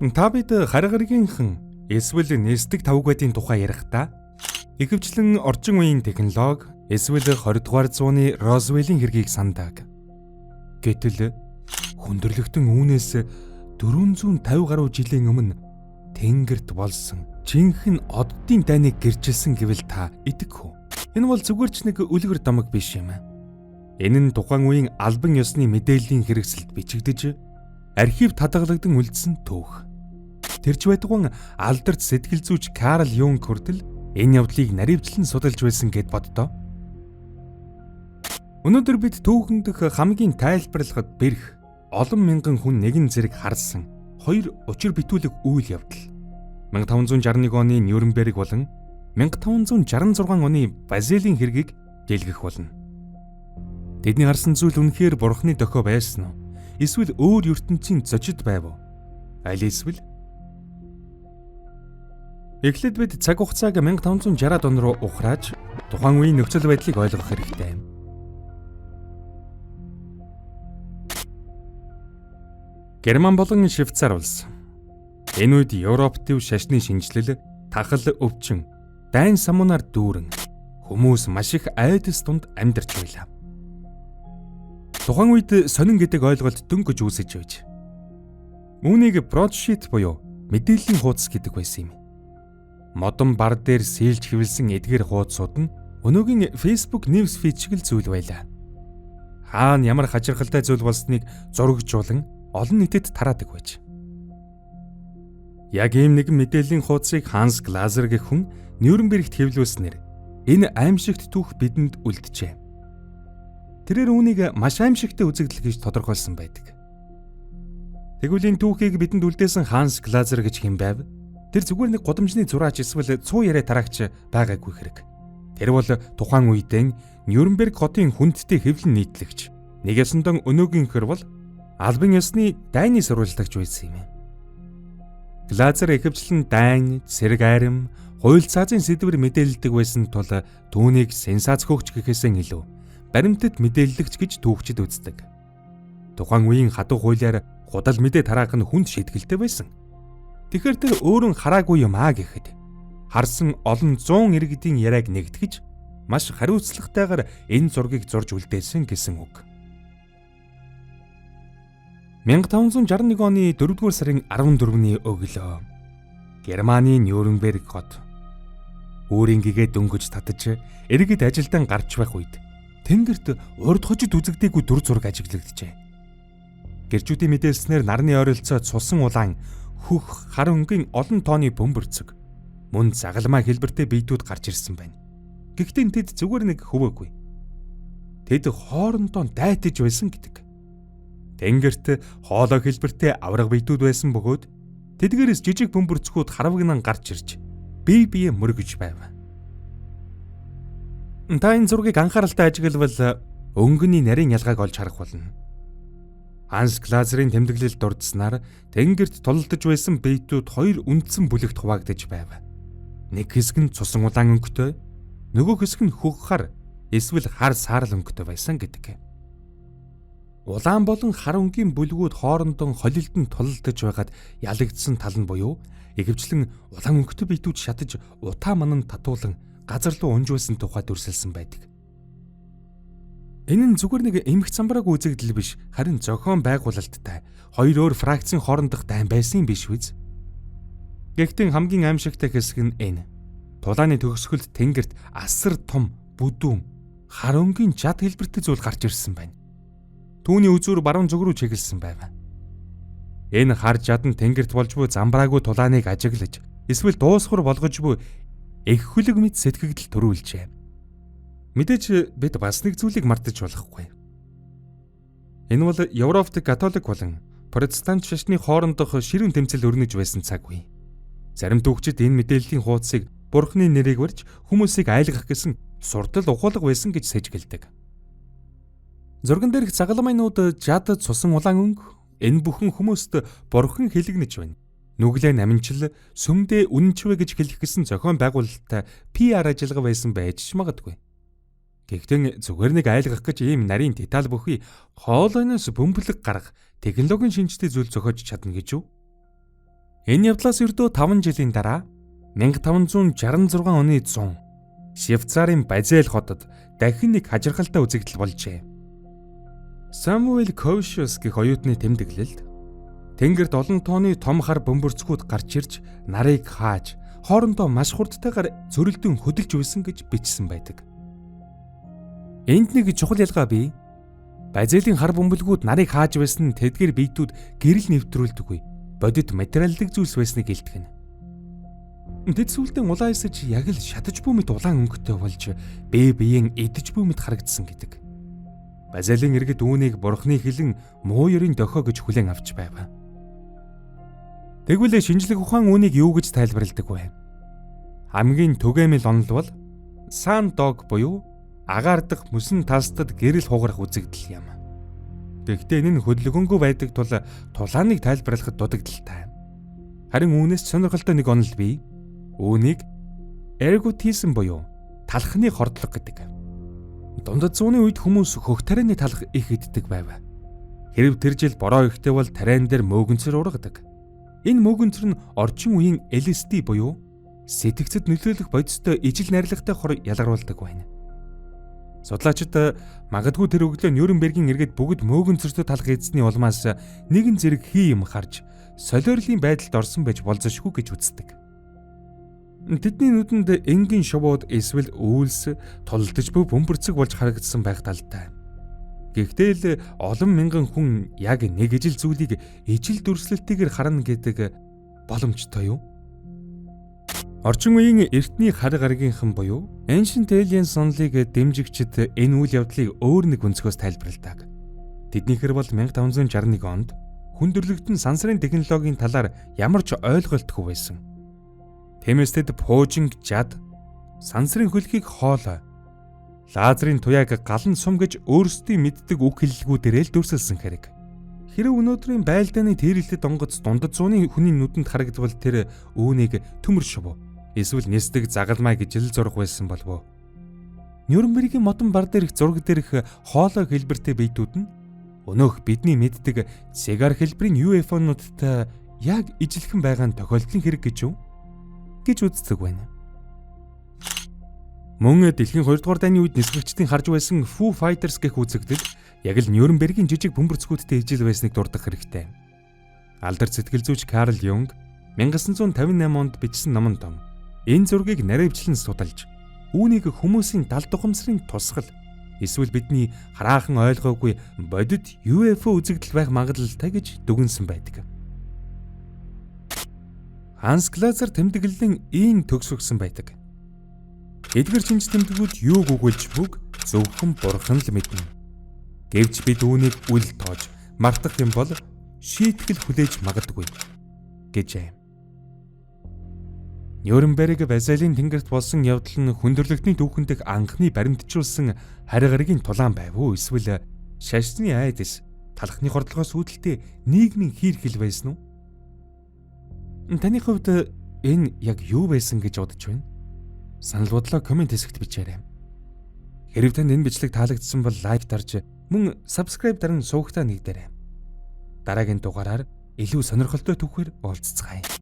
Та бид харгаргийнхан эсвэл нисдэг тавгуудын тухай ярихдаа ихэвчлэн орчин үеийн технологи эсвэл 20 дугаар зууны Росвеллийн хэргийг санадаг. Гэтэл хүндрэлтэн үүнээс 450 гаруй жилийн өмнө Тэнгэрт болсон жинхэнэ оддын дайныг гэрчилсэн гэвэл та итгэх үү? Энэ бол зүгээр ч нэг үлгэр домог биш юм. Энэ нь тухайн үеийн албан ёсны мэдээллийн хэрэгсэлд бичигдэж архивд хадгалагдан үлдсэн түүх. Тэр ч байтуган алдарт сэтгэл зүйч Карл Юнг хүртэл энэ явдлыг наривчлан судалж байсан гэд боддоо. Өнөөдөр бид түүхэн дэх хамгийн тайлбарлахад бэрх олон мянган хүн нэгэн зэрэг харсан хоёр учир битүүлэг үйл явдал. 1561 оны Нюрнберг болон 1566 оны Базелийн хэргийг дэлгэх болно. Тэдний харсан зүйл үнэхээр бурхны дохио байсан уу? Эсвэл өөр ертөнцийн зочид байв уу? Аль эсвэл Эхлээд бид цаг хугацааг 1560-ад он руу ухрааж тухайн үеийн нөхцөл байдлыг ойлгох хэрэгтэй. Герман болон Швейцар улс. Энэ үед Европ төв шашны шинжилэл, тахал өвчин, дайн самунаар дүүрэн хүмүүс маш их айдас тунд амьдарч байлаа. Тухайн үед сонин гэдэг ойлголт дөнгөж үүсэж байж. Үүнийг broadsheet буюу мэдээллийн хуудас гэдэг байсан юм. Модон бар дээр сэлж хэвлсэн эдгээр хуудасууд нь өнөөгийн Facebook News Feed шиг л зүйл байлаа. Хаана ямар хажиргалтай зүйл болсныг зурагжуулан олон нийтэд тараадаг байж. Яг ийм нэгэн мэдээллийн хуудсыг Ханс Глазер гэх хүн Нюрнбергт хэвлүүлснээр энэ аимшигт түүх бидэнд үлджээ. Тэрээр үүнийг маш аимшигтай үзэгдэл гэж тодорхойлсон байдаг. Тэгвэл энэ түүхийг бидэнд үлдээсэн Ханс Глазер гэж хэн байв? Тэр зүгээр нэг гудамжны зураач эсвэл цуу яриа тараагч байгаагүй хэрэг. Тэр бол тухайн үедээ Нюрнберг хотын хүндтэй хэвлэн нийтлэгч. Нэг ёсондоо өнөөгийнхөр бол албан ёсны дайны сурвалжлагч байсан юм. Глазер ихэвчлэн дайн, цэрэг айрам, хууль цаазын сэдвэр мэдээлдэг байсан тул түүнийг сенсац хөөгч гэхээсээ илүү баримтат мэдээллэгч гэж түүхчид үздэг. Тухайн үеийн хадуу хуулиар худал мэдээ тараах нь хүнд шийтгэлтэй байсан. Тэгэхээр тэр өөрөө хараагүй юм аа гэхэд харсан олон зуун иргэдийн яриаг нэгтгэж маш хариуцлагатайгаар энэ зургийг зурж үлдээсэн гэсэн үг. 1561 оны 4-р сарын 14-ний өглөө Германы Нюрнберг хот өөрийн гэгээ дөнгөж татаж иргэд ажилдан гарч байх үед тэнгэрт урд хожид үзэгдээгүй дүр зураг ажиглагджээ. Гэрчүүдийн мэдээлснээр нарны ойролцоо цусан улаан хөх хар өнгийн олон тооны бөмбөрцөг мөн загалмай хэлбэртэй биетүүд гарч ирсэн байна. Гэхдээ тэд зүгээр нэг хөвөөгүй. Тэд хоорондоо дайтаж байсан гэдэг. Тэнгэрт хоолой хэлбэртэй авраг биетүүд байсан бөгөөд тэдгээрээс жижиг бөмбөрцгүүд харавгнан гарч ирж бие бие мөргөж байв. Та энэ зургийг анхааралтай ажиглавал өнгөний нарийн ялгааг олж харах болно. Ханс Глазерын тэмдэглэл дурдсанаар тэнгэрт тулалдаж байсан биетүүд хоёр үндсэн бүлэгт хуваагдаж байв. Нэг хэсэг нь цусан улаан өнгөтэй, нөгөө хэсэг нь хөх хар эсвэл хар саарал өнгөтэй байсан гэдэг. Улаан болон хар өнгийн бүлгүүд хоорондоо холилдон тулалдаж байгаад ялагдсан тал нь буюу ихэвчлэн улаан өнгөтэй биетүүд шатаж утаа манан татуулан газар руу унж байсан тухай дүрсэлсэн байдаг. Энэ нь зүгээр нэг эмх самбараагүй үзэгдэл биш, харин зохион байгуулалттай хоёр өөр фракцийн хоорондох дайн байсан юм биш үз? Гэхдээ хамгийн аимшигтай хэсэг нь энэ. Тулааны төгсгөлд тэнгэрт асар том бүдүүн хар өнгийн жад хэлбэртэй зүйл гарч ирсэн байна. Түүний үзүүр баруун зүг рүү чиглэсэн байв. Энэ хар жад нь тэнгэрт болж буй замбраагүй тулааныг ажиглаж эсвэл дуусхар болгож буй эх хөлөг мэт сэтгэгдэл төрүүлжээ. Мэдээж бид бас нэг зүйлийг мартаж болохгүй. Энэ бол Европт католик болон протестант шашны хоорондох ширүүн тэмцэл өрнөж байсан цаг үе. Зарим түүхчид энэ мэдээллийн хуудсыг бурхны нэрийг барьж хүмүүсийг айлгах гэсэн суртал ухуулга байсан гэж сэжгэлдэг. Зурган дээрх загалмайнууд жад цусан улаан өнгө энэ бүхэн хүмүүст бурхан хэлэгнэж байна. Нүглээ наминчил сүмдээ үнэнчвэ гэж хэлэх гэсэн зохион байгуулалттай PR ажиллагаа байсан байж ч магадгүй. Гэхдээ зүгээр нэг айлгах гэж ийм нарийн деталь бүхий хоолойноос бөмбөлөг гарах технологийн шинжтэй зүйл зохиож чадна гэж үү? Энэ явдлаас ердөө 5 жилийн дараа 1566 оны 100 Швейцарын Базель хотод дахин нэг хажиргалтай үзэгдэл болжээ. Самуэль Ковшиус гэх оюутны тэмдэглэлд тэнгэрт олон тооны том хар бөмбөрцгүүд гарч ирж нарыг хааж хоорондоо маш хурдтайгаар зөрөлдөн хөдөлж байсан гэж бичсэн байдаг. Энд нэг чухал ялгаа бий. Базелийн хар бөмбөлгүүд нарыг хааж байсан нь тэдгээр биетүүд гэрэл нэвтрүүлдэггүй. Бодит материаллык зүйлс байсныг илтгэнэ. Тэд сүүлдээ улаан эсэж яг л шатаж буй мэт улаан өнгөтэй болж бие биеэн идэж буй мэт харагдсан гэдэг. Базелийн иргэд үүнийг бурхны хилэн муу ерийн дохио гэж хүлээн авч байв. Тэгвэл шинжлэх ухаан үүнийг юу гэж тайлбарладаг вэ? Хамгийн түгээмэл онол бол Sun Dog буюу агаар дах мөсөн талстад гэрэл хугарах үзэгдэл юм. Тэгэхдээ энэ нь хөдөлгөөнгүй байдаг тул тулааныг тайлбарлахад дутагдалтай. Харин үүнээс сонирхолтой нэг онол бий. Үүнийг эрготизм буюу талхны хордлого гэдэг. Дундад зууны үед хүмүүс хөх тарианы талх их иддэг байв. Хэрв тэр жил бороо ихтэй бол тариан дээр мөөгөнцөр ургадаг. Энэ мөөгөнцөр нь орчин үеийн LSD буюу сэтгэгцэд нөлөөлөх бодистой ижил найрлагатай хор ялгаруулдаг байна. Судлаачид магадгүй тэр өглөө Нюрнбергийн иргэд бүгд мөөгөнцөртөө талх идсэний улмаас нэгэн зэрэг хий юм харж солиорлын байдалд орсон байж болзошгүй гэж үздэг. Тэдний нүдэнд энгийн шувууд эсвэл үйлс тулдаж буй бөмбөрцөг болж харагдсан байх талтай. Гэхдээ л олон мянган хүн яг нэг ижил зүйлийг ижил дүрслэлтэйгээр харна гэдэг боломжтой юу? Орчин үеийн эртний хар гаргийнхан буюу Ancient Aliens онолыг дэмжигчид энэ үйл явдлыг өөр нэг өнцгөөс тайлбарладаг. Тэднийхэр бол 1561 онд хүн төрөлхтөн сансрын технологийн талаар ямар ч ойлголтгүй байсан. Тиймээс тэд пуужинг жад, сансрын хөлгийг хоолой, лазерын туяаг галан сум гэж өөрсдийн мэддэг үг хэллэгүүдээрээ л дүрсэлсэн хэрэг. Хэрэв өнөөдрийн байлдааны тэрэлтэд онгоц дундад зууны хүний нүдэнд харагдвал тэр үүнийг төмөр шувуу эсвэл нисдэг загалмай гэж л зурах байсан болов уу? Нюрнбергийн модон бар дээрх зураг дээрх хоолой хэлбэртэй биетүүд нь өнөөх бидний мэддэг сигар хэлбэрийн UFO-нуудтай яг ижилхэн байгаа нь тохиолдлын хэрэг гэж юу? Гэж үздэг байна. Мөн дэлхийн 2 дугаар дайны үед нисгэгчдийн харж байсан Foo Fighters гэх үзэгдэл яг л Нюрнбергийн жижиг бөмбөрцгүүдтэй ижил байсныг дурдах хэрэгтэй. Алдарт сэтгэл зүйч Карл Юнг 1958 онд бичсэн номонд энэ зургийг наривчлан судалж үүнийг хүмүүсийн далд ухамсарын тусгал эсвэл бидний хараахан ойлгоогүй бодит UFO үзэгдэл байх магадлалтай гэж дүгнсэн байдаг. Ханс Глазер тэмдэглэлийн ийм төгсгөсөн байдаг. Эдгээр шинж тэмдгүүд юуг өгүүлж бүг зөвхөн бурхан л мэднэ. Гэвч бид үүнийг үл тоож мартах юм бол шийтгэл хүлээж магадгүй гэжээ. Нюрнберг Базелийн тэнгэрт болсон явдал нь хүн төрөлхтний түүхэн дэх анхны баримтжуулсан харь гарагийн тулаан байв уу эсвэл шашны айдас талхны хордлогоос үүдэлтэй нийгмийн хийрхэл байсан уу? Таны хувьд энэ яг юу байсан гэж бодож байна? Санал бодлоо comment хэсэгт бичээрэй. Хэрэв танд энэ бичлэг таалагдсан бол like дарж мөн subscribe даран сувагтаа нэгдээрэй. Дараагийн дугаараар илүү сонирхолтой түүхээр уулзацгаая.